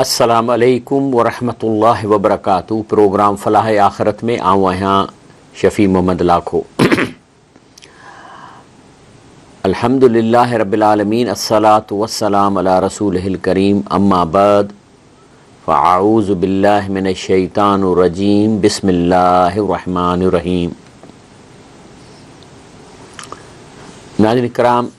السلام عليڪم ورحمة الله وبرڪاته پروگرام فلاح آخرت ۾ آئون آهيان شفيع محمد لاکو الحمد لله رب العالمين الصلاة والسلام على رسوله الڪريم اما بعد فاعوذ بالله من الشيطان الرجيم بسم الله الرحمن الرحيم ناظرين کرام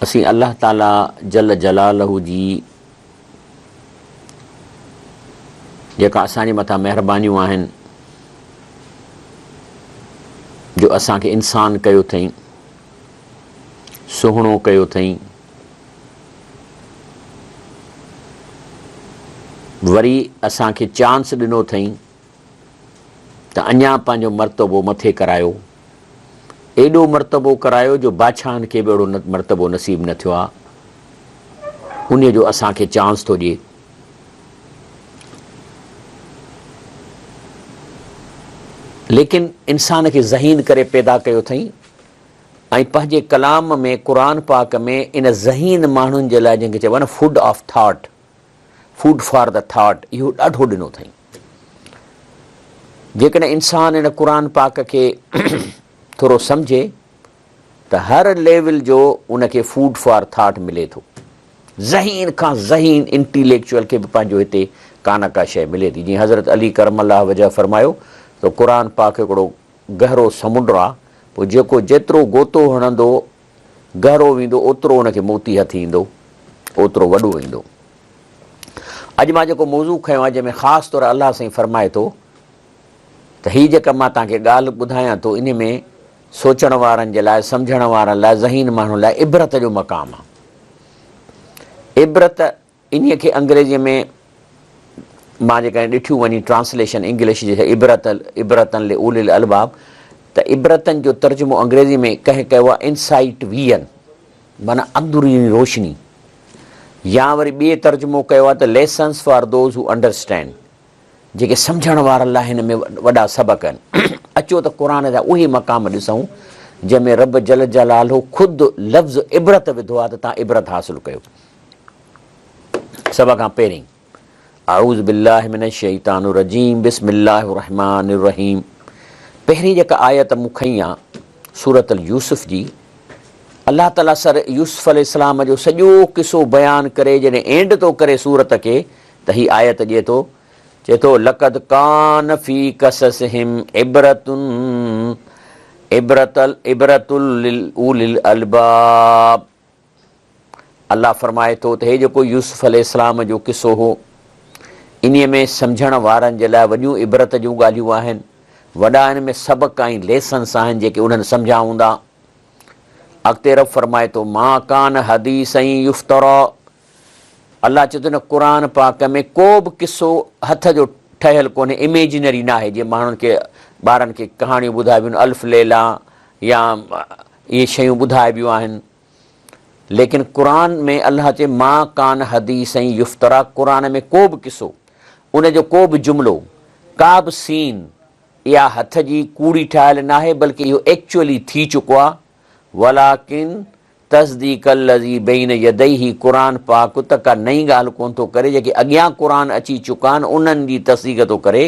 اسين الله تعالي جل جلاله جي جيڪا اسان جي مٿان مهربانيون آهن جو اسان کي انسان ڪيو اٿئي سهڻو ڪيو اٿئي وري اسان کي چانس ڏنو اٿئي ته اڃا پنهنجو مرتبو مٿي ڪرايو. ايڏو مرتبو ڪرايو جو بادشاهن کي به اهڙو مرتبو نصيب نه ٿيو آهي. انهيء جو اسان کي چانس ٿو ڏئي. ليڪن انسان کي ذهين ڪري پيدا ڪيو اٿئي ۽ پنهنجي ڪلام ۾ قرآن پاڪ ۾ ان ذهين ماڻهن جي لاء جنهن کي چئبو آهي نه food of thought Food for the thought اهو ڏاڍو ڏنو اٿائين. جيڪڏهن انسان ان قرآن پاڪ کي ٿورو سمجهي ته هر ليول جو ان کي فوڊ فار ٿاٽ ملي ٿو. ذهين کان ذهين انٽيليڪچوئل کي به پنهنجو هتي ڪا نه ڪا شيء ملي ٿي. جيئن حضرت علي ڪرم الله وجهه فرمايو ته قرآن پاڪ هڪڙو گهرو سمنڊ آ، پوء جيڪو جيترو غوطو هڻندو گهرو ويندو اوترو ان کي موتي هٿ ايندو، اوترو وڏو ايندو. اڄ مان جيڪو موضوع کنيو آهي جنهن ۾ خاص طور الله سائين فرمائي ٿو ته هي جيڪا مان توهان کي ڳالهه ٻڌايان ٿو انهي ۾ سوچڻ وارن جي لاء، سمجهڻ وارن لاء، ذهين ماڻهن لاء عبرت جو مقام آهي. عبرت انهيء کي انگريزيء ۾ مان جيڪڏهن ڏٺيون وڃي ٽرانسليشن انگلش جي عبرت عبرتن لاولي الالباب ته عبرتن جو ترجمو انگريزيء ۾ ڪنهن ڪيو آهي انسائيٽ ويئن معنيٰ اندروني روشني يا وري ٻئي ترجمو ڪيو آهي ته lessons for those who understand جيڪي سمجهڻ وارن لاء هن ۾ وڏا سبق آهن. اچو ته قرآن جا اهي مقام ڏسون جنهن ۾ رب جل جلاله خود لفظ عبرت وڌو آهي ته توهان عبرت حاصل ڪيو. سڀ کان پهرين اعوذ بالله من الشيطان الرجيم بسم الله الرحمن الرحيم پهرين جيڪا آيت مون کنئي آ سورة اليوسف جي الله تعالي سر يوسف عليه السلام جو سڄو قصو بيان ڪري جڏهن اينڊ ٿو ڪري سورت کي ته هي آيت ڏئي ٿو چئي ٿو لقد ڪان في قصصهم عبرت عبرت عبرت لاولي الالباب الله فرمائي ٿو ته هي جيڪو يوسف عليه السلام جو قصو هو، انهيء ۾ سمجهڻ وارن جي لاء وڏيون عبرت جون ڳالهيون آهن، وڏا ان ۾ سبق ۽ ليسنس آهن جيڪي انهن سمجهيا هوندا. اڳتي رب فرمائي ٿو، ما ڪان حديثا يفترا الله چئي ٿو هن قرآن پاڪ ۾ ڪو به قصو هٿ جو ٺهيل ڪونهي، Imaginary ناهي، جيئن ماڻهن کي ٻارن کي ڪهاڻيون ٻڌائبيون آهن الف ليليٰ يا اهي شيون ٻڌائبيون آهن. ليڪن قرآن ۾ الله چئي ما ڪان حديثا يفترا قرآن ۾ ڪو به قصو، ان جو ڪو به جملو، ڪا به سين اها هٿ جي ڪوڙي ٺاهيل ناهي بلڪه اهو ايڪچوئلي ٿي چڪو آهي ولڪن تصديق الذي بين يديه قرآن پاڪ ته ڪا نئين ڳالهه ڪونه ٿو ڪري جيڪي اڳيان قرآن اچي چڪا آهن انهن جي تصديق ٿو ڪري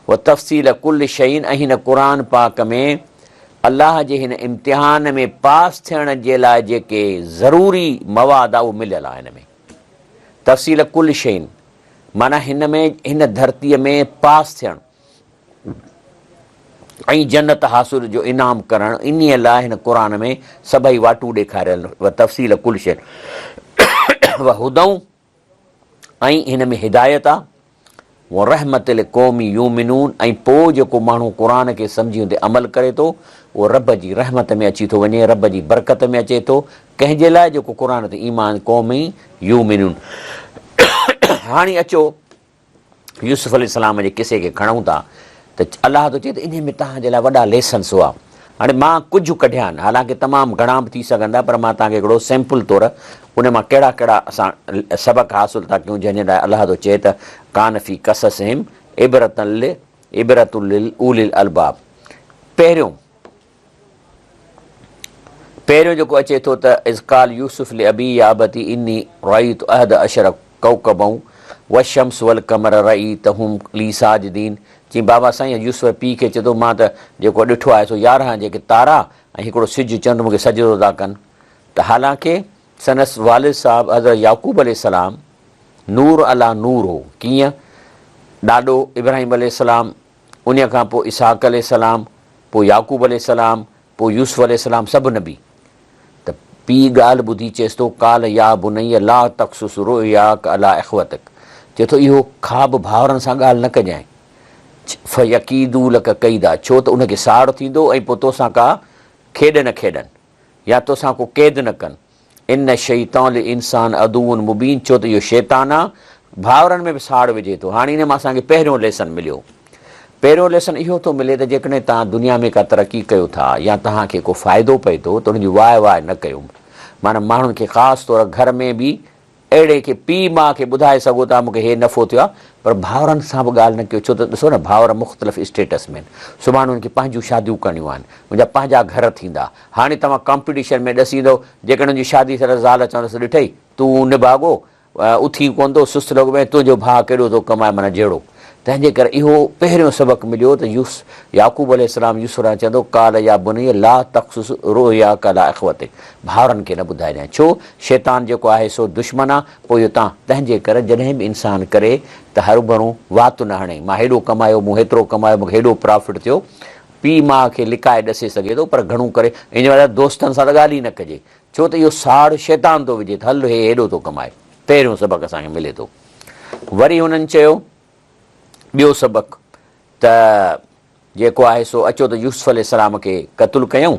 وتفصيل ڪل شيء ۽ هن قرآن پاڪ ۾ الله جي هن امتحان ۾ پاس ٿيڻ جي لاء جيڪي ضروري مواد آ اهو مليل آ هن ۾ تفصيل ڪل شيء معنيٰ هن ۾ هن ڌرتيء ۾ پاس ٿيڻ ۽ جنت حاصل جو انعام ڪرڻ انهيء لاء هن قرآن ۾ سڀئي واٽون ڏيکاريل و تفصيل ڪل شيء و هدئون ۽ هن ۾ هدايت آ، ورحمة لقوم يومنون ۽ پوء جيڪو ماڻهو قرآن کي سمجهي ان تي عمل ڪري ٿو اهو رب جي رحمت ۾ اچي ٿو وڃي، رب جي برڪت ۾ اچي ٿو، ڪنهن جي لاء جيڪو قرآن تي ايمان قوم يومنون هاڻي اچو يوسف عليه السلام جي قصي کي کڻون ٿا ته الله ٿو چئي ته انهي ۾ توهان جي لاء وڏا ليسنس هئا. هاڻي مان ڪجهه ڪڍيا آهن، حالانڪه تمام گهڻا به ٿي سگهن ٿا پر مان توهان کي هڪڙو سيمپل طور ان مان ڪهڙا ڪهڙا اسان سبق حاصل ٿا ڪيون جنهن جي لاء الله ٿو چئي ته ڪان في قصصهم عبرة عبرة لاولي الالباب پهريون پهريون جيڪو اچي ٿو ته اذ قال يوسف لابيه يا ابت اني رايت احد عشر ڪوڪبا والشمس والقمر رايتهم لي ساجدين چيائين بابا سائين يوسف پيء کي چئي ٿو مان ته جيڪو ڏٺو آهي سو 11 جيڪي تارا ۽ هڪڙو سج چنڊ مون کي سجدو ٿا ڪن ته حالانڪه سندس والد صاحب حضرت يعقوب عليه السلام نور عليٰ نور هو ڪيئن ڏاڏو ابراهيم عليه السلام انهيء کان پوء اسحاق عليه السلام پوء يعقوب عليه السلام پوء يوسف عليه السلام سڀ نبي ته پيء ڳالهه ٻڌي چيس ٿو، قال يا بني لا تقصص رؤياک علي اخوتک چئي ٿو اهو خواب ڀائرن سان ڳالهه نه ڪجانء، فيڪيدوا لک ڪيدا ڇو ته ان کي ساڙ ٿيندو ۽ پوء توسان ڪا کيڏ نه کيڏن يا توسان ڪو قيد نه ڪن. ان الشيطان للانسان عدو مبين ڇو ته اهو شيطان آ ڀائرن ۾ به ساڙ وجهي ٿو. هاڻي ان مان اسان کي پهريون ليسن مليو. پهريون ليسن اهو ٿو ملي ته جيڪڏهن توهان دنيا ۾ ڪا ترقي ڪيو ٿا يا توهان کي ڪو فائدو پئي ٿو ته ان جي واء واء نه ڪيو. معنيٰ ماڻهن کي خاص طور گهر ۾ به اهڙي کي پيء ماء کي ٻڌائي سگهو ٿا مون کي هي نفعو ٿيو آهي پر ڀائرن سان به ڳالهه نه ڪيو ڇو ته ڏسو نه ڀائر مختلف اسٽيٽس ۾ آهن سڀاڻي انهن کي پنهنجون شاديون ڪرڻيون آهن ان جا پنهنجا گهر ٿيندا هاڻي توهان ڪامپيٽيشن ۾ ڏسي ايندؤ جيڪڏهن ان جي شادي ٿيل زال چوندس ڏٺئي تون نڀاڳو اٿين ڪونه ٿو سست لڳو پئين تنهنجو ڀاء ڪيڏو ٿو ڪمائي معنيٰ جهڙو تنهن جي ڪري اهو پهريون سبق مليو ته يوس يعقوب عليه السلام يوسف ڏانهن چوندو قال يا بني لا تقصص رؤياک علي اخوتک ڀائرن کي نه ٻڌائجانء ڇو شيطان جيڪو آهي سو دشمن آ پوء اهو تان تنهن جي ڪري جڏهن به انسان ڪري ته هروڀرو وات نه هڻي مان هيڏو ڪمايو مون هيترو ڪمايو مون کي هيڏو پرافٽ ٿيو پيء ماء کي لڪائي ڏسي سگهي ٿو پر گهڻو ڪري ان جي دوستن سان ته ڳالهه ئي نه ڪجي ڇو ته اهو ساڙ شيطان ٿو وجهي ته هل هي هيڏو ٿو ڪمائي. پهريون سبق اسان کي ملي ٿو. وري هنن چيو ٻيو سبق ته جيڪو آهي سو اچو ته يوسف عليه السلام کي قتل ڪيون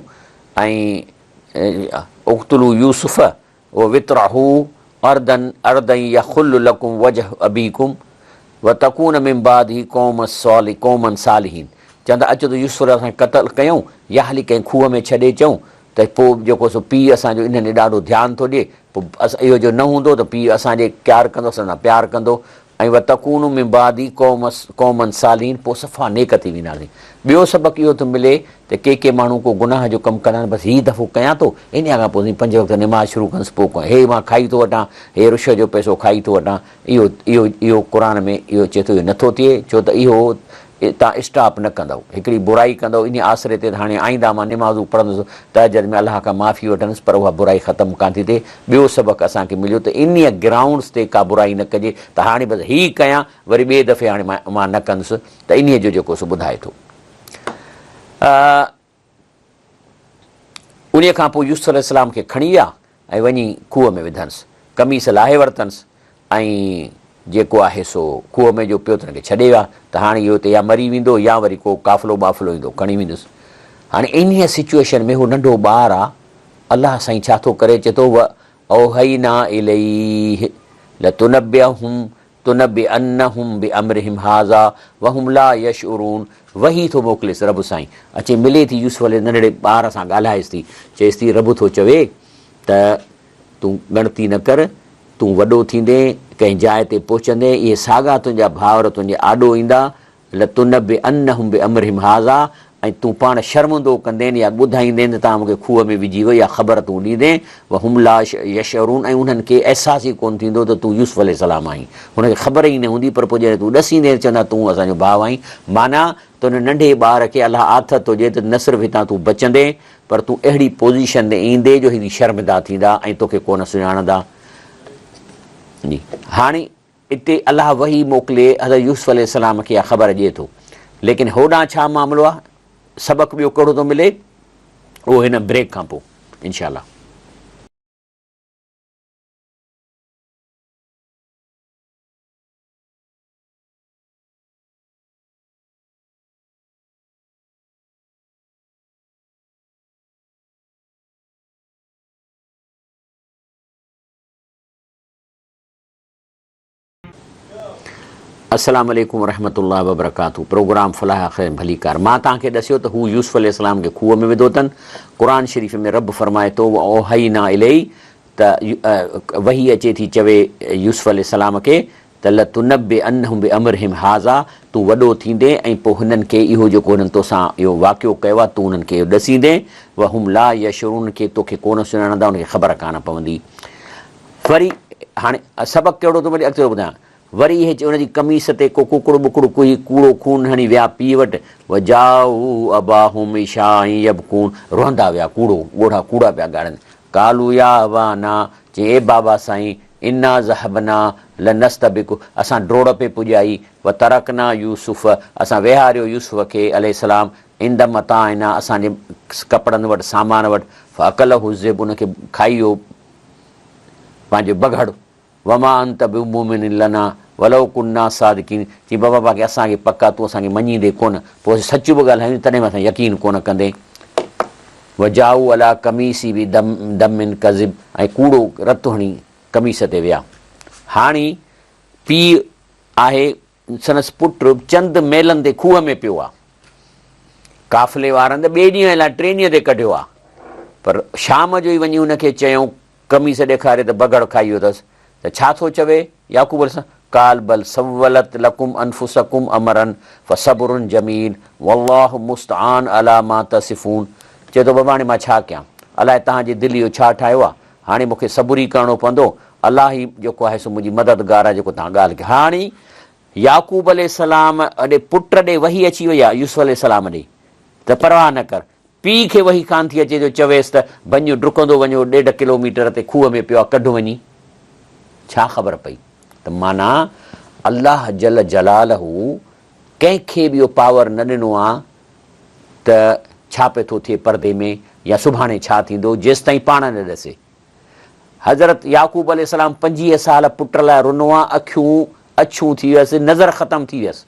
۽ اقتلوا يوسف واطرحوه ارضا ارضا يخل لڪم وجه ابيڪم وتڪون من بعده قوم صالح قوما صالحين چون ٿا اچو ته يوسف عليه السلام کي قتل ڪيون يا هلي ڪنهن کوهه ۾ ڇڏي اچون ته پوء جيڪو سو پيء اسان جو انهن ڏي ڏاڍو ڌيان ٿو ڏئي پوء اهو جو نه هوندو ته پيء اسان جي ڪيار ڪندو اسان سان پيار ڪندو ۽ وتڪونوا من بعدي قوم قوما صالحين پوء صفا نيڪ ٿي وينداسين. ٻيو سبق اهو ٿو ملي ته ڪي ڪي ماڻهو ڪو گناهه جو ڪم ڪندا آهن بس هي دفعو ڪيان ٿو انهيء کان پوء سائين پنج وقت نماز شروع ڪندس پوء ڪو هي مان کائي ٿو وٺان هي رشوت جو پئسو کائي ٿو وٺان اهو اهو اهو قرآن ۾ اهو چئي ٿو اهو نٿو ٿئي ڇو ته اهو تان اسٽاپ نه ڪندؤ هڪڙي برائي ڪندؤ انهي آسري تي ته هاڻي آئنده مان نمازون پڙهندس تهجد ۾ الله کان معافي وٺندس پر اها برائي ختم ڪانه ٿي ٿئي ٻيو سبق اسان کي مليو ته انهي گرائونڊس تي ڪا برائي نه ڪجي ته هاڻي بس هي ڪيان وري ٻئي دفعي هاڻي مان نه ڪندس ته انهي جو جيڪو سو ٻڌائي ٿو. انهيء کان پوء يوسف عليه السلام کي کڻي ويا ۽ وڃي کوهه ۾ وڌنس. قميص لاهي ورتنس ۽ جيڪو آهي سو کوهه ۾ جو پيو تنهن کي ڇڏي ويا ته هاڻي اهو اتي يا مري ويندو يا وري ڪو قافلو ٻافلو ايندو کڻي ويندس. هاڻي انهيء سچوئيشن ۾ هو ننڍو ٻار آ، الله سائين ڇا ٿو ڪري چئي ٿو واوحينا اليه لتنبئهم تنبئنهم بامرهم هذا وهم لا يشعرون وحي ٿو موڪليس رب سائين اچي ملي ٿي يوسف عليه ننڍڙي ٻار سان ڳالهائيس ٿي چئيس ٿي رب ٿو چوي ته تون ڳڻتي نه ڪر تون وڏو ٿيندين ڪنهن جاء تي پهچندين اهي ساڳا تنهنجا ڀائر تنهنجي آڏو ايندا لتنبئنهم بامرهم هذا ۽ تون پاڻ شرمندو ڪندين يا ٻڌائيندين ته توهان مون کي کوهه ۾ وجهي ويو اها خبر تون ڏيندين وهم لا يشعرون ۽ انهن کي احساس ئي ڪونه ٿيندو ته تون يوسف عليه السلام آهين هن کي خبر ئي نه هوندي پر پوء جڏهن تون ڏسيندين ته چوندا تون اسان جو ڀاء آهين معنيٰ ته ان ننڍي ٻار کي الله آٿت ٿو ڏئي ته نه صرف هتان تون بچندين پر تون اهڙي پوزيشن تي ايندين جو هي شرمندا ٿيندا ۽ توکي ڪونه سڃاڻندا جي هاڻي اتي الله وحي موڪلي حضرت يوسف عليه السلام کي اها خبر ڏئي ٿو. ليڪن هوڏانهن ڇا معاملو آهي، سبق ٻيو ڪهڙو ٿو ملي، اهو هن بريڪ کان پوء انشاء الله. السلام عليڪم ورحمة الله وبرڪاته پروگرام فلاح خير ڀليڪار مان توهان کي ڏسيو ته هو يوسف عليه السلام کي کوهه ۾ وڌو اٿن قرآن شريف ۾ رب فرمائي ٿو واوحينا اليه ته وحي اچي ٿي چوي يوسف عليه السلام کي ته لتنبئنهم بامرهم هذا تون وڏو ٿيندين ۽ پوء هنن کي اهو جيڪو هنن توسان اهو واقعو ڪيو آهي تون انهن کي اهو ڏسيندين وهم لا يشعرون کي توکي ڪونه سڃاڻندا انهن کي خبر ڪانه پوندي. وري هاڻي سبق ڪهڙو ٿو ملي اڳتي ٿو ٻڌايان. وري اهي ان جي قميص تي ڪو ڪڪڙ ٻڪڙ ڪهي ڪوڙو خون هڻي ويا پيء وٽ وجاءوا اباهم عشاء يبڪون روئندا ويا ڪوڙو ڳوڙها ڪوڙا پيا ڳاڙن قالوا يا ابانا چيائين اي بابا سائين انا ذهبنا لنستبق اسان ڊوڙ پئي پڄائي وترڪنا يوسف اسان ويهاريو يوسف کي عليه السلام عند متاعنا اسان جي ڪپڙن وٽ سامان وٽ فاڪله الذئب ان کي کائي ويو پنهنجو بگهڙ وما انت بمؤمن لنا ولو ڪنا صادقين چي بابا باقي اسان کي پڪ آ تون اسان کي مڃيندين ڪونه پوء اسين سچ به ڳالهايون تڏهن به اسان يقين ڪونه ڪندين وجاءوا علي قميصي بدم دم ڪذب ۽ ڪوڙو رت هڻي قميص تي ويا هاڻي پيء آهي سندس پٽ چند ميلن تي کوهه ۾ پيو آ قافلي وارن ته ٻئي ڏينهن الائي ٽئين ڏينهن تي ڪڍيو آ پر شام جو ئي وڃي هن کي چيائون قميص ڏيکاري ته بگهڙ کائي ويو اٿس ته ڇا ٿو چوي؟ يعقوب عليه السلام، قال بل سولت لڪم انفسڪم امرا فصبر جميل والله المستعان علي ما تصفون چئي ٿو بابا هاڻي مان ڇا ڪيان؟ الائي توهان جي دل اهو ڇا ٺاهيو آهي؟ هاڻي مون کي صبر ئي ڪرڻو پوندو، الله ئي جيڪو آهي سو منهنجي مددگار آهي جيڪو توهان ڳالهه ڪئي. هاڻي يعقوب عليه السلام ڏي پٽ ڏي وحي اچي وئي آهي يوسف عليه السلام ڏي ته پرواهه نه ڪر پيء کي وحي ڪانه ٿي اچي جو چويس ته ڀڃ ڊڪندو وڃو ڏيڍ ڪلو ميٽر تي کوهه ۾ پيو آ ڪڍ وڃي. ڇا خبر پئي ته معنيٰ الله جل جلاله ڪنهن کي به اهو پاور نه ڏنو آ ته ڇا پئي ٿو ٿئي پردي ۾ يا سڀاڻي ڇا ٿيندو جيستائين پاڻ نه ڏسي. حضرت يعقوب عليه السلام 25 سال پٽ لاء رنو آ اکيون اڇيون ٿي ويس نظر ختم ٿي ويس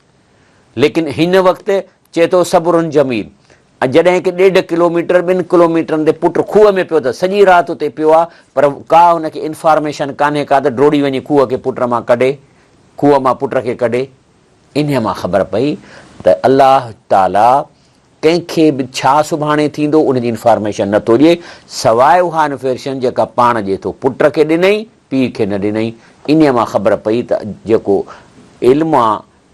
ليڪن هن وقت چئي ٿو صبر جميل ۽ جڏهن هڪ ڏيڍ ڪلوميٽر ٻن ڪلوميٽرن تي پٽ کوهه ۾ پيو ته سڄي رات اتي پيو آ پر ڪا هن کي انفارميشن ڪانهي ڪا ته ڊوڙي وڃي کوهه کي پٽ مان ڪڍي کوهه مان پٽ کي ڪڍي. انهيء مان خبر پئي ته الله تعاليٰ ڪنهن کي به ڇا سڀاڻي ٿيندو ان جي انفارميشن نه ٿو ڏئي سواء اها انفيرشن جيڪا پاڻ ڏئي ٿو پٽ کي ڏنئي پيء کي نه ڏنئي انهيء مان خبر پئي ته جيڪو علم آ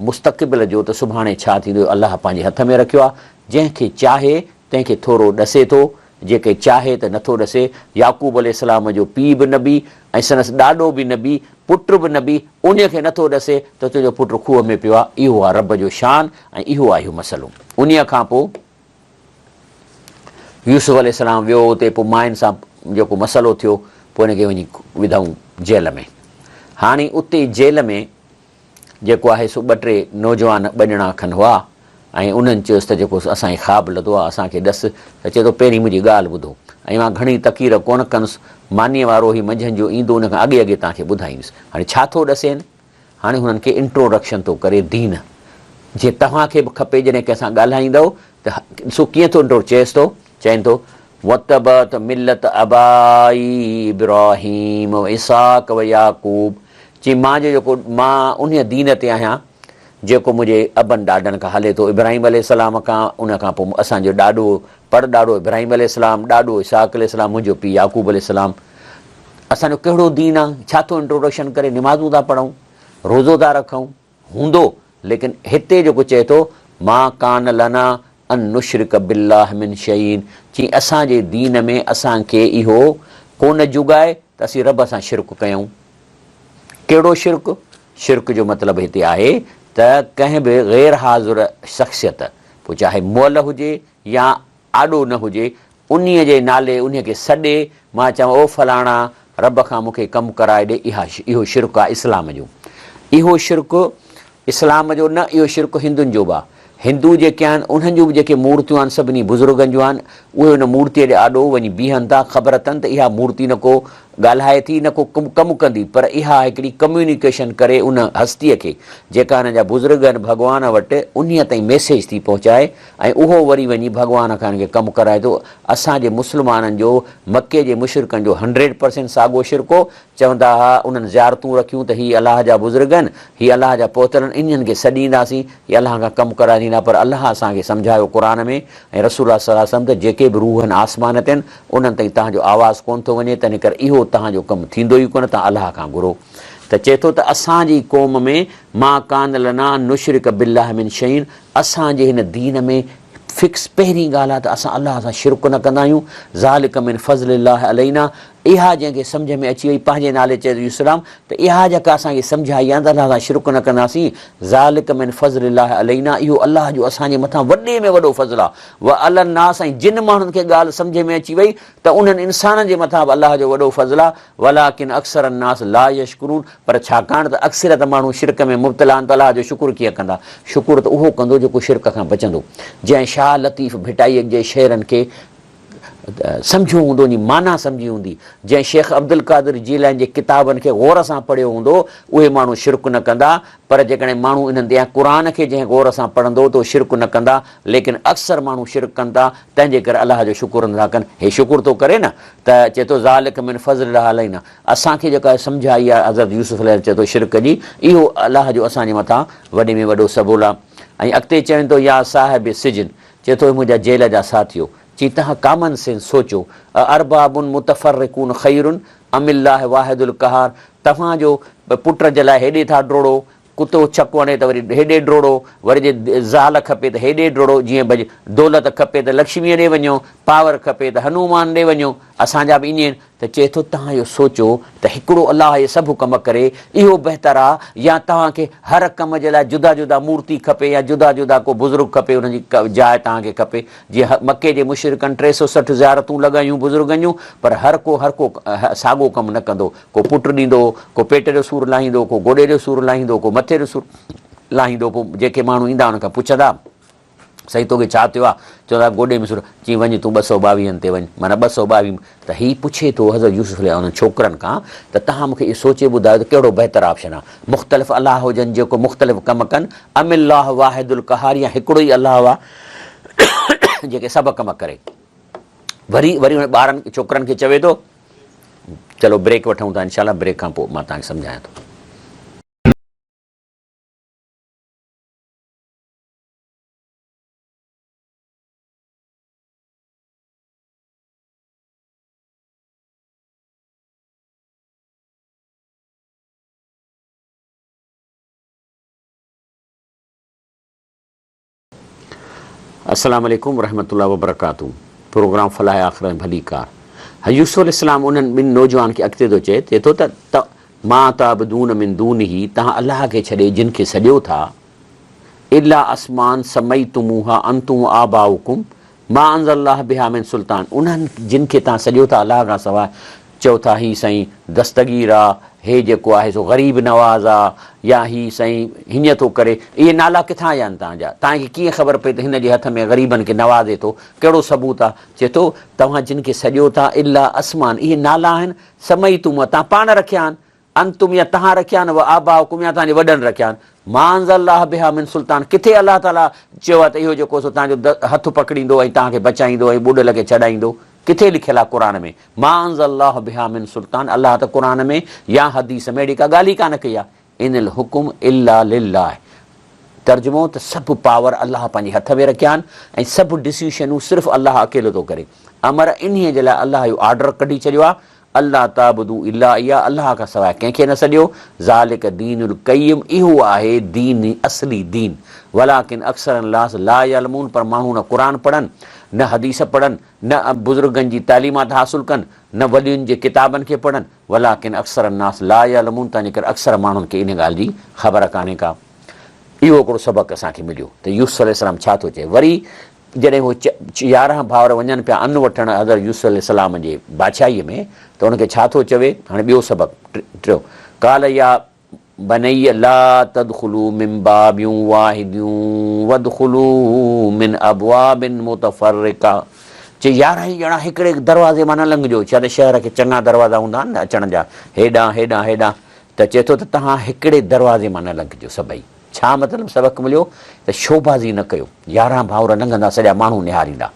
مستقبل جو ته سڀاڻي ڇا ٿيندو اهو الله پنهنجي هٿ ۾ رکيو آهي، جنهن کي چاهي تنهن کي ٿورو ڏسي ٿو، جيڪي چاهي ته نٿو ڏسي. يعقوب عليه السلام جو پيء به نبي ۽ سندس ڏاڏو به نبي، پٽ به نبي، انهيء کي نٿو ڏسي ته تنهنجو پٽ کوهه ۾ پيو آهي، اهو آهي رب جو شان ۽ اهو آهي اهو مسئلو. انهيء کان پوء يوسف عليه السلام ويو اتي پوء ماين سان جيڪو مسئلو ٿيو پوء ان کي وڃي وڌائون جيل ۾. هاڻي اتي جيل ۾ جيڪو آهي سو ٻه ٽي نوجوان ٻه ڄڻا کن هئا ۽ انهن چيس ته جيڪو اسان کي خواب لڌو آهي اسان کي ڏس ته چئي ٿو پهرين منهنجي ڳالهه ٻڌو ۽ مان گهڻي تقرير ڪونه ڪندس مانيء وارو هي منجهند جو ايندو ان کان اڳي اڳي توهان کي ٻڌائيندس هاڻي ڇا ٿو ڏسين هاڻي هنن کي انٽروڊڪشن ٿو ڪري دين جي توهان کي به کپي جڏهن ڪنهن سان ڳالهائيندؤ ته ڏسو ڪيئن ٿو انٽرو چئيس ٿو چئين ٿو واتبعت ملت ابائي ابراهيم و اسحاق و يعقوب چي مان جو جيڪو مان انهيء دين تي آهيان جيڪو منهنجي ابن ڏاڏن کان هلي ٿو ابراهيم عليه السلام کان ان کان پوء اسان جو ڏاڏو پڙ ڏاڏو ابراهيم عليه السلام ڏاڏو اسحاق عليه السلام منهنجو پيء يعقوب عليه السلام اسان جو ڪهڙو دين آ ڇا ٿو انٽروڊڪشن ڪري نمازون ٿا پڙهون روزو ٿا رکون هوندو ليڪن هتي جيڪو چئي ٿو ما ڪان لنا ان نشرڪ بالله من شيء چي اسان جي دين ۾ اسان کي اهو ڪونه جڳائي ته اسين رب سان شرڪ ڪيون. ڪهڙو شرڪ؟ شرڪ جو مطلب هتي آهي ته ڪنهن به غير حاضر شخصيت پوء چاهي مئل هجي يا آڏو نه هجي، انهيء جي نالي انهيء کي سڏي، مان چوان او فلاڻا! رب کان مون کي ڪم ڪرائي ڏي، اها اهو شرڪ آهي اسلام جو. اهو شرڪ اسلام جو نه، اهو شرڪ هندن جو به آهي. هندو جيڪي آهن، انهن جون به جيڪي مورتيون آهن، سڀني بزرگن جون آهن، اهي ان مورتيء جي آڏو وڃي بيهن ٿا، خبر اٿن ته اها مورتي نه ڪو ڳالهائي ٿي نه ڪو ڪم ڪندي، پر اها هڪڙي ڪميونيڪيشن ڪري ان هستيء کي، جيڪا هنن جا بزرگ آهن، ڀڳوان وٽ انهيء تائين ميسيج ٿي پهچائي ۽ اهو وري وڃي ڀڳوان کان هن کي ڪم ڪرائي ٿو. اسان جي مسلمانن جو مڪي جي مشرڪن جو هنڊريڊ پرسينٽ ساڳو شرڪ هو. چوندا ها انهن زيارتون رکيون ته هي الله جا بزرگ آهن، هي الله جا پهتل آهن، انهن کي سڏينداسين، هي الله کان ڪم ڪرائيندا پر الله اسان کي سمجهايو قرآن ۾ ۽ رسول الله صلي الله عليه وسلم ته جيڪي به روح آهن آسمان تي آهن انهن تائين توهان جو آواز ڪونه ٿو وڃي تنهن ڪري اهو توهان جو ڪم ٿيندو ئي ڪونه توهان الله کان گهرو. ته چئي ٿو ته اسان جي قوم ۾ ما ڪان لنا ان نشرڪ بالله من شيء اسان جي هن دين ۾ فڪس پهرين ڳالهه آهي ته اسان الله سان شرڪ نه ڪندا آهيون ذلڪ من فضل الله علينا اها جنهن کي سمجهه ۾ اچي وئي پنهنجي نالي چئي ٿو يوسف السلام ته اها جيڪا اسان کي سمجهه آئي آهي ته الله سان شرڪ نه ڪنداسين ذلڪ من فضل الله علينا اهو الله جو اسان جي مٿان وڏي ۾ وڏو فضل آهي وعلي الناس ۽ جن ماڻهن کي ڳالهه سمجهه ۾ اچي وئي ته انهن انسانن جي مٿان به الله جو وڏو فضل آهي ولڪن اڪثر الناس لا يشڪرون پر ڇاڪاڻ ته اڪثريت ماڻهو شرڪ ۾ مبتلا آهن ته الله جو شڪر ڪيئن ڪندا؟ شڪر ته اهو ڪندو جيڪو شرڪ کان بچندو. جنهن شاهه لطيف ڀٽائيء جي شعرن کي سمجهيو هوندو، ان جي معنيٰ سمجهي هوندي، جنهن شيخ عبدالقادر جيلاني جي ڪتابن کي غور سان پڙهيو هوندو، اهي ماڻهو شرڪ نه ڪندا، پر جيڪڏهن ماڻهو انهن تي يا قرآن کي جنهن غور سان پڙهندو ته اهو شرڪ نه ڪندا، ليڪن اڪثر ماڻهو شرڪ ڪن ٿا، تنهن جي ڪري الله جو شڪر نه ٿا ڪن. هي شڪر ٿو ڪري نه ته چئي ٿو ذالڪ من فضل الله علينا اسان کي جيڪا سمجهه آئي آهي حضرت يوسف عليه چئي ٿو شرڪ جي اهو الله جو اسان جي مٿان وڏي ۾ وڏو سبول آهي ۽ اڳتي چوين ٿو يا صاحب السجن چئي ٿو اي منهنجا جيل جا ساٿيو چي تهان ڪامن سينس سوچو اارباب متفرقون خير ام الله واحد القهار توهان جو پٽ جي لاء هيڏي ٿا ڊوڙو ڪتو ڇڪ هڻي ته وري هيڏي ڊوڙو، وري جي زال کپي ته هيڏي ڊوڙو، جيئن ڀڄ دولت کپي ته لڪشميء ڏي وڃو، پاور کپي ته هنومان ڏي وڃو، اسان جا به ائين آهن ته چئي ٿو توهان اهو سوچو ته هڪڙو الله اهي سڀ ڪم ڪري اهو بهتر آ يا توهان کي هر ڪم جي لاء جدا جدا مورتي کپي يا جدا جدا ڪو بزرگ کپي ان جي جاء توهان کي کپي جيئن مڪي جي مشرڪن 360 زيارتون لڳايون بزرگن جون پر هر ڪو هر ڪو ساڳو ڪم نه ڪندو ڪو پٽ ڏيندو، ڪو پيٽ جو سور لاهيندو، ڪو گوڏي جو سور لاهيندو، ڪو مٿي جو سور لاهيندو، پوء جيڪي ماڻهو ايندا انهن کان پڇندا، سائين توکي ڇا ٿيو آهي؟ چوندا گوڏي ۾ سور، چي وڃ تون 222 تي وڃ، معنيٰ 222 ته هي پڇي ٿو حضرت يوسف عليه انهن ڇوڪرن کان ته توهان مون کي اهو سوچي ٻڌايو ته ڪهڙو بهتر آپشن آهي، مختلف الله هجن جيڪو مختلف ڪم ڪن، ام الله واحد القهار يا هڪڙو ئي الله آهي جيڪي سڀ ڪم ڪري. وري وري انهن ٻارن ڇوڪرن کي چوي ٿو. چلو بريڪ وٺون ٿا انشاء الله بريڪ کان پوء مان توهان کي سمجهايان ٿو. السلام عليڪم ورحمة الله وبرڪاته پروگرام فلاح آخرت ۾ ڀليڪار حضرت يوسف عليه السلام انهن ٻن نوجوان کي اڳتي ٿو چئي چئي ٿو ته ما تعبدون من دونه توهان الله کي ڇڏي جن کي سڏيو ٿا الا اسمان سميتموها انتم وآباؤڪم ما انزل الله بها من سلطان انهن جن کي توهان سڏيو ٿا الله کان سواء چئو ٿا هي سائين دستگير آ، هي جيڪو آهي سو غريب نواز آ يا هي سائين هيئن ٿو ڪري، اهي نالا ڪٿان آيا آهن توهان جا؟ توهان کي ڪيئن خبر پئي ته هن جي هٿ ۾ غريبن کي نوازي ٿو، ڪهڙو ثبوت آ؟ چئي ٿو توهان جن کي سڏيو ٿا الا اسمان اهي نالا آهن سميتموها توهان پاڻ رکيا آهن، انتم يا توهان رکيا آهن وآباؤڪم يا توهان جي وڏن رکيا آهن، ما انزل الله بها من سلطان ڪٿي الله تعاليٰ چيو آهي ته اهو جيڪو سو توهان جو هٿ پڪڙيندو ۽ توهان کي بچائيندو ۽ ٻڏل کي ڇڏائيندو، ڪٿي لکيل آهي قرآن ۾ ما انزل الله بها من سلطان الله ته قرآن ۾ يا حديث ۾ اهڙي ڪا ڳالهه ئي ڪانه ڪئي آهي ان الحڪم الا لله ترجمو ته سڀ پاور الله پنهنجي هٿ ۾ رکيا آهن ۽ سڀ ڊسيشنون صرف الله اڪيلو ٿو ڪري امر انهيء جي لاء الله اهو آرڊر ڪڍي ڇڏيو آهي الا تعبدوا الا اياه الله کان سواء ڪنهن کي نه سڏيو ذلک دين القيم اهو آهي دين اصلي دين ولڪن اڪثر الناس لا يعلمون پر ماڻهو نه قرآن پڙهن نه حديث پڙهن نه بزرگن جي تعليمات حاصل ڪن نه ولين جي ڪتابن کي پڙهن ولڪن اڪثر الناس لا يعلمون تنهنجي ڪري اڪثر ماڻهن کي ان ڳالهه جي خبر ڪانهي ڪا. اهو هڪڙو سبق اسان کي مليو ته يوسف عليه السلام ڇا ٿو چئي وري جڏهن هو 11 ڀائر وڃن پيا ان وٺڻ حضرت يوسف عليه السلام جي بادشاهيء ۾ ته ان کي ڇا ٿو چوي؟ هاڻي ٻيو سبق ٽيون، قال يا بني لا تدخلوا من باب واحد وادخلوا من ابواب متفرقه چي 11 ئي ڄڻا هڪڙي دروازي مان نه لنگهجو، ڇا ته شهر کي چڱا دروازا هوندا آهن نه اچڻ جا، هيڏانهن هيڏانهن هيڏانهن، ته چئي ٿو ته توهان هڪڙي دروازي مان نه لنگهجو سڀئي. ڇا مطلب سبق مليو ته شوبازي نه ڪيو، 11 ڀائر لنگهندا سڄا ماڻهو نهاريندا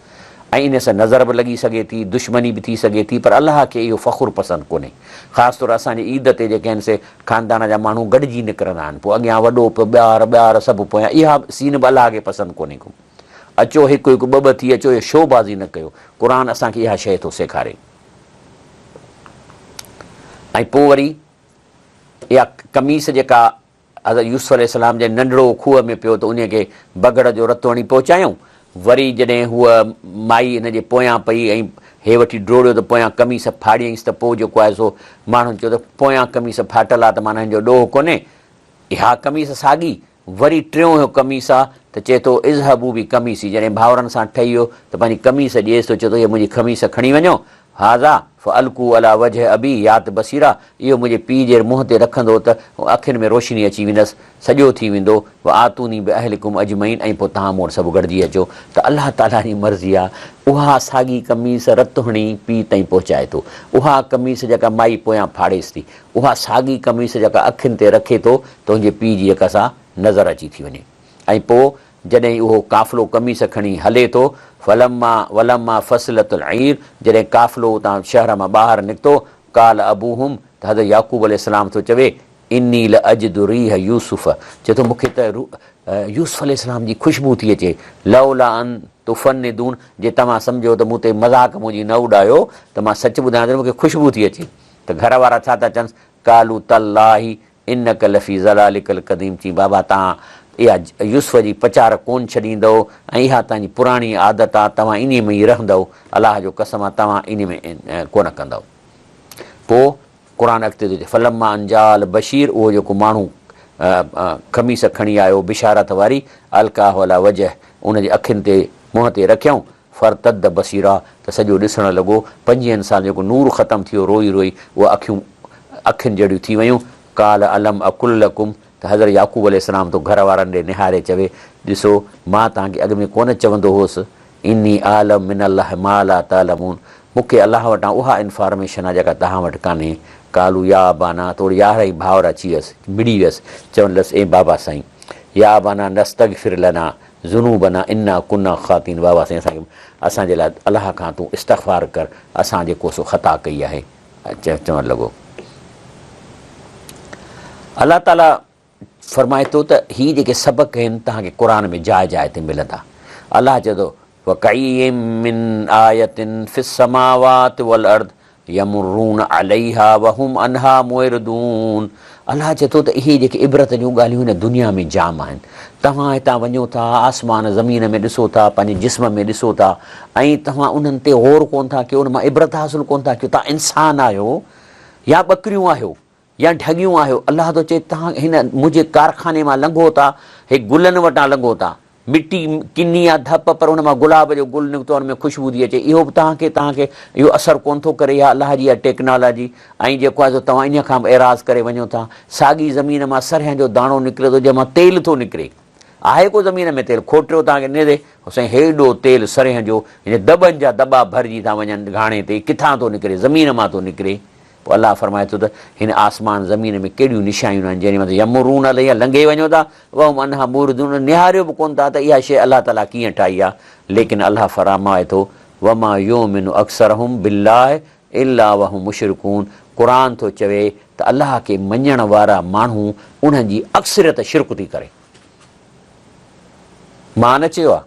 ۽ ان سان نظر به لڳي سگهي ٿي، دشمني به ٿي سگهي ٿي پر الله کي اهو فخر پسند ڪونهي. خاص طور اسان جي عيد تي جيڪي آهن سي خاندان جا ماڻهو گڏجي نڪرندا آهن پوء اڳيان وڏو پوء ٻار ٻار سڀ پويان اها سين به الله کي پسند ڪونهي ڪو. اچو هڪ هڪ ٻه ٻه ٿي اچو اهو شوبازي نه ڪيو. قرآن اسان کي اها شيء ٿو سيکاري. ۽ پوء وري. اها قميص جيڪا حضرت يوسف عليه السلام جڏهن ننڍڙو کوهه ۾ پيو ته انهيء کي بگهڙ جو رت هڻي پهچايائون. وري جڏهن هوء مائي هن جي پويان پئي ۽ هي وٺي ڊوڙيو ته پويان قميص ڦاڙيائينس ته پوء جيڪو آهي سو ماڻهن چيو ته پويان قميص ڦاٽل آ ته معنيٰ هن جو ڏوهه ڪونهي. اها قميص ساڳي وري ٽيون اهو قميص آ ته چئي ٿو اذهبوا بقميصي جڏهن ڀائرن سان ٺهي ويو ته پنهنجي قميص ڏيس ٿو چئي ٿو هيء منهنجي قميص کڻي وڃو هذا فالقوه علي وجه ابي يات بصيرا اهو منهنجي پيء جي منهن تي رکندو ته اکين ۾ روشني اچي ويندس سڄو ٿي ويندو وآتوني باهلڪم اجمعين ۽ پوء توهان مون وٽ سڀ گڏجي اچو ته الله تعاليٰ جي مرضي آ اها ساڳي قميص رت هڻي پيء تائين پهچائي ٿو اها قميص جيڪا مائي پويان ڦاڙيس ٿي اها ساڳي قميص جيڪا اکين تي رکي ٿو ته ان جي پيء جي جيڪا سا نظر اچي ٿي وڃي ۽ پوء جڏهن اهو قافلو قميص کڻي هلي ٿو فلما ولما فصلت العير جڏهن قافلو اتان شهر مان ٻاهر نڪتو قال ابوهم ته حضرت يعقوب عليه السلام ٿو چوي اني لاجد ريح يوسف چئي ٿو مون کي ته يوسف عليه السلام جي خوشبو ٿي اچي لولا ان تفندون جي توهان سمجهو ته مون تي مذاق منهنجي نه اڏايو ته مان سچ ٻڌايان ٿو مون کي خوشبو ٿي اچي ته گهر وارا ڇا ٿا چونس، قالوا تالله انک لفي ضلالک القديم چين بابا توهان اها يوسف جي پچار ڪونه ڇڏيندؤ ۽ اها توهان جي پراڻي عادت آ توهان انهي ۾ ئي رهندؤ الله جو قسم آ توهان انهي ۾ ڪونه ڪندؤ. پوء قرآن اڳتي ٿو چئي فلما ان جاء البشير اهو جيڪو ماڻهو قميص کڻي آيو بشارت واري القاه علي وجهه ان جي اکين تي منهن تي رکيائون فارتد بصيرا ته سڄو ڏسڻ لڳو، پنجيهن سالن جيڪو نور ختم ٿي ويو روئي روئي اهي اکيون اکين جهڙيون ٿي ويون، قال الم اقل لڪم ته حضرت يعقوب عليه السلام ٿو گهر وارن ڏي نهاري چوي ڏسو مان توهان کي اڳ ۾ ڪونه چوندو هوس اني اعلم من الله ما لا تعلمون مون کي الله وٽان اها انفارميشن آهي جيڪا توهان وٽ ڪانهي، قالوا يا ابانا توڙي يار ۽ ڀائر اچي ويس مڙي ويس چون لس اي بابا سائين يا ابانا نستغفر لنا ذنوبنا انا ڪنا خاطئين بابا سائين اسان کي اسان جي لاء الله کان تون استغفار ڪر اسان جيڪو سو خطا ڪئي آهي چوڻ لڳو الله تعالي فرمائي ٿو ته هي جيڪي سبق آهن توهان کي قرآن ۾ جاء جاء تي ملندا الله چئي ٿو وڪئي من آية في السماوات والارض يمرون عليها وهم عنها معرضون الله چئي ٿو ته اهي جيڪي عبرت جون ڳالهيون هن دنيا ۾ جام آهن توهان هتان وڃو ٿا آسمان زمين ۾ ڏسو ٿا پنهنجي جسم ۾ ڏسو ٿا ۽ توهان انهن تي غور ڪون ٿا ڪيو ان مان عبرت حاصل ڪون ٿا ڪيو توهان انسان آهيو يا ٻڪريون آهيو يا ڍڳيون آهيو، الله ٿو چئي توهان هن منهنجي ڪارخاني مان لنگهو ٿا، هي گلن وٽان لنگهو ٿا، مٽي ڪني آ ڌپ پر ان مان گلاب جو گل نڪتو آ ان ۾ خوشبو ٿي اچي، اهو به توهان کي توهان کي اهو اثر ڪونه ٿو ڪري اها الله جي اها ٽيڪنالاجي ۽ جيڪو آهي سو توهان انهيء کان به اعراض ڪري وڃو ٿا، ساڳي زمين مان سرهين جو داڻو نڪري ٿو جنهن مان تيل ٿو نڪري، آهي ڪو زمين ۾ تيل کوٽيو توهان کي نيري سائين هيڏو تيل سرهين جو هن دٻن جا دٻا ڀرجي ٿا وڃن گهاڻي تي ڪٿان ٿو نڪري زمين مان ٿو نڪري. پوء الله فرمائي ٿو ته هن آسمان زمين ۾ ڪهڙيون نشانيون آهن جنهن مان يمرون عليها لنگهي وڃو ٿا وهم عنها معرضون نهاريو به ڪونه ٿا ته اها شيء الله تعاليٰ ڪيئن ٺاهي آهي ليڪن الله فرمائي ٿو وما يؤمن اڪثرهم بالله الا وهم مشرڪون قرآن ٿو چوي ته الله کي مڃڻ وارا ماڻهو انهن جي اڪثريت شرڪ ٿي ڪري مان نه چيو آهي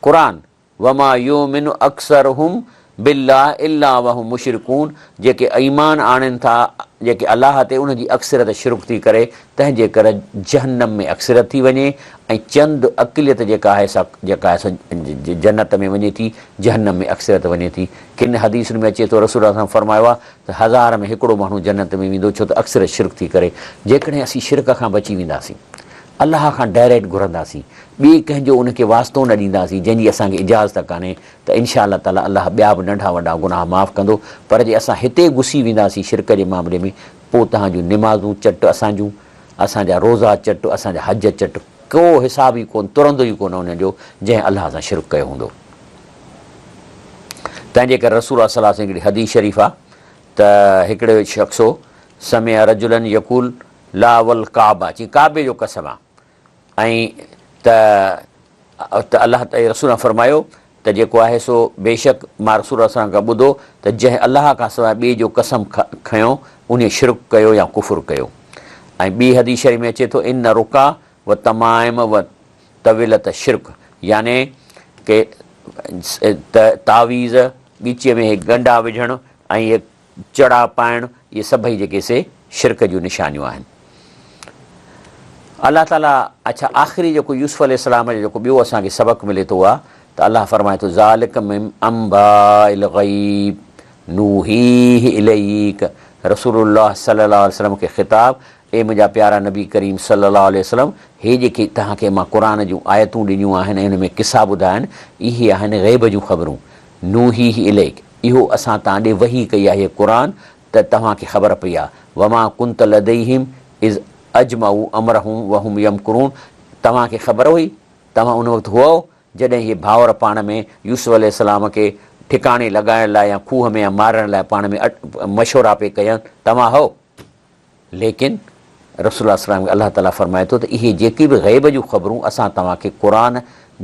قرآن وما يؤمن اڪثرهم بالله الا وهم مشرڪون جيڪي ايمان آڻين ٿا جيڪي الله تي انهن جي اڪثريت شرڪ ٿي ڪري تنهن جي ڪري جهنم ۾ اڪثريت ٿي وڃي ۽ چند اقليت جيڪا آهي سا جيڪا آهي سا جنت ۾ وڃي ٿي جهنم ۾ اڪثريت وڃي ٿي ڪن حديثن ۾ اچي ٿو رسول الله صلعم فرمايو آهي ته هزار ۾ هڪڙو ماڻهو جنت ۾ ويندو ڇو ته اڪثريت شرڪ ٿي ڪري جيڪڏهن اسين شرڪ کان بچي وينداسين الله کان ڊائريڪٽ گهرنداسين، ٻئي ڪنهن جو ان کي واسطو نه ڏينداسين جنهن جي اسان کي اجازت ڪانهي ته انشاء الله تعالي الله ٻيا به ننڍا وڏا گناهه معاف ڪندو پر جي اسان هتي گسي وينداسين شرڪ جي معاملي ۾ پوء توهان جون نمازون چٽ اسان جون اسان جا روزا چٽ اسان جا حج چٽ ڪو حساب ئي ڪونه ترندو ئي ڪونه انهن جو جنهن الله سان شرڪ ڪيو هوندو تنهن جي ڪري رسول الله صلي الله عليه وسلم هڪڙي حديث شريف آ ته هڪڙو شخص هو سمع رجلا يقول لا والڪعبه چي ڪعبي جو قسم آ ۽ ته ته الله تعالي رسول فرمايو ته جيڪو آهي سو بيشڪ مان رسول الله صلعم کان ٻڌو ته جنهن الله کان سواء ٻئي جو قسم کنيو انهي شرڪ ڪيو يا ڪفر ڪيو ۽ ٻي حديث شريف ۾ اچي ٿو ان رقا و تمائم و طويلت شرڪ يعني ڪي ته تعويذ ڳچيء ۾ هي ڳنڍا وجهڻ ۽ هي چڙا پائڻ اهي سڀئي جيڪي سي شرڪ جون نشانيون آهن. الله تعالي اڇا آخري جيڪو يوسف عليه السلام جو جيڪو ٻيو اسان کي سبق ملي ٿو اها ته الله فرمائي ٿو ذالڪ من انباء الغيب نوحيه اليک رسول الله صلي الله عليه وسلم کي خطاب اي منهنجا پيارا نبي ڪريم صلي الله عليه وسلم هي جيڪي توهان کي مان قرآن جون آيتون ڏنيون آهن ۽ ان ۾ قصا ٻڌايا آهن اهي آهن غيب جون خبرون نوحيه اليک اهو اسان توهان ڏي وحي ڪئي آهي قرآن ته توهان کي خبر پئي آهي وما ڪنت لديهم اذ اجمعوا امرهم وهم يمڪرون توهان کي خبر هئي توهان ان وقت هئو جڏهن اهي ڀائر پاڻ ۾ يوسف عليه السلام کي ٺڪاڻي لڳائڻ لاء يا کوهه ۾ يا مارڻ لاء پاڻ ۾ مشورا پئي ڪيا، توهان هئو؟ ليڪن رسول الله صلعم کي الله تعاليٰ فرمائي ٿو ته اهي جيڪي به غيب جون خبرون اسان توهان کي قرآن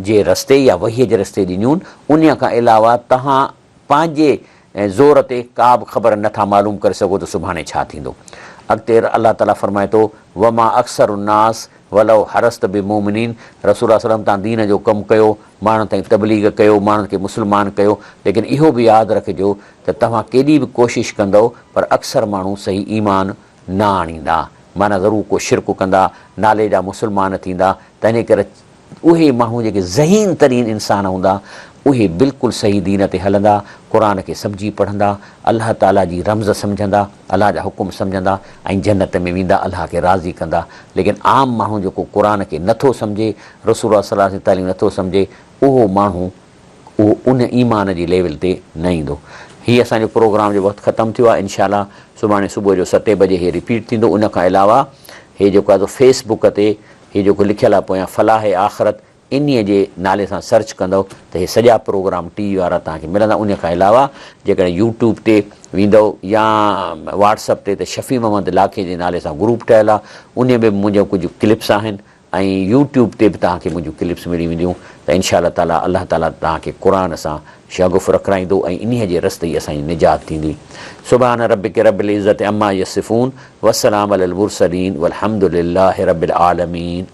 جي رستي يا وحي جي رستي ڏنيون، انهيء کان علاوه توهان پنهنجي زور تي ڪا به خبر نه ٿا معلوم ڪري سگهو ته سڀاڻي ڇا ٿيندو. اڳتي الله تعاليٰ فرمائي ٿو، وما اڪثر الناس ولو حرصت بمؤمنين رسول الله صلعم تان دين جو ڪم ڪيو، ماڻهن تائين تبليغ ڪيو، ماڻهن کي مسلمان ڪيو، ليڪن اهو به ياد رکجو ته توهان ڪيڏي به ڪوشش ڪندؤ پر اڪثر ماڻهو صحيح ايمان نه آڻيندا، معنيٰ ضرور ڪو شرڪ ڪندا، نالي جا مسلمان ٿيندا، تنهنجي ڪري اهي ماڻهو جيڪي ذهين ترين انسان هوندا اهي بلڪل صحيح دين تي هلندا، قرآن کي سمجهي پڙهندا، الله تعاليٰ جي رمز سمجهندا، الله جا حڪم سمجهندا ۽ جنت ۾ ويندا الله کي راضي ڪندا، ليڪن عام ماڻهو جيڪو قرآن کي نه ٿو سمجهي، رسول الله صلي الله عليه وسلم جي تعليم نه ٿو سمجهي اهو ماڻهو اهو ان ايمان جي ليول تي نه ايندو. هي اسان جو پروگرام جو وقت ختم ٿيو آهي انشاء الله سڀاڻي صبح جو ستين بجي هي رپيٽ ٿيندو ان کان علاوه هي جيڪو آهي سو فيس بڪ تي هي جيڪو لکيل آهي پويان فلاح آخرت انهيء جي نالي سان سرچ ڪندؤ ته هي سڄا پروگرام ٽي وي وارا توهان کي ملندا انهيء کان علاوه جيڪڏهن يوٽيوب تي ويندؤ يا واٽس اپ تي ته شفيع محمد لاکي جي نالي سان گروپ ٺهيل آهي انهيء ۾ به منهنجا ڪجهه ڪلپس آهن ۽ يوٽيوب تي به توهان کي منهنجون ڪلپس ملي وينديون ته انشاء الله تعالي الله تعالي توهان کي قرآن سان شغف رکرائيندو ۽ انهيء جي رستي ئي اسان جي نجات ٿيندي. سبحان ربک رب العزة عما يصفون وسلام علي المرسلين والحمد لله رب العالمين.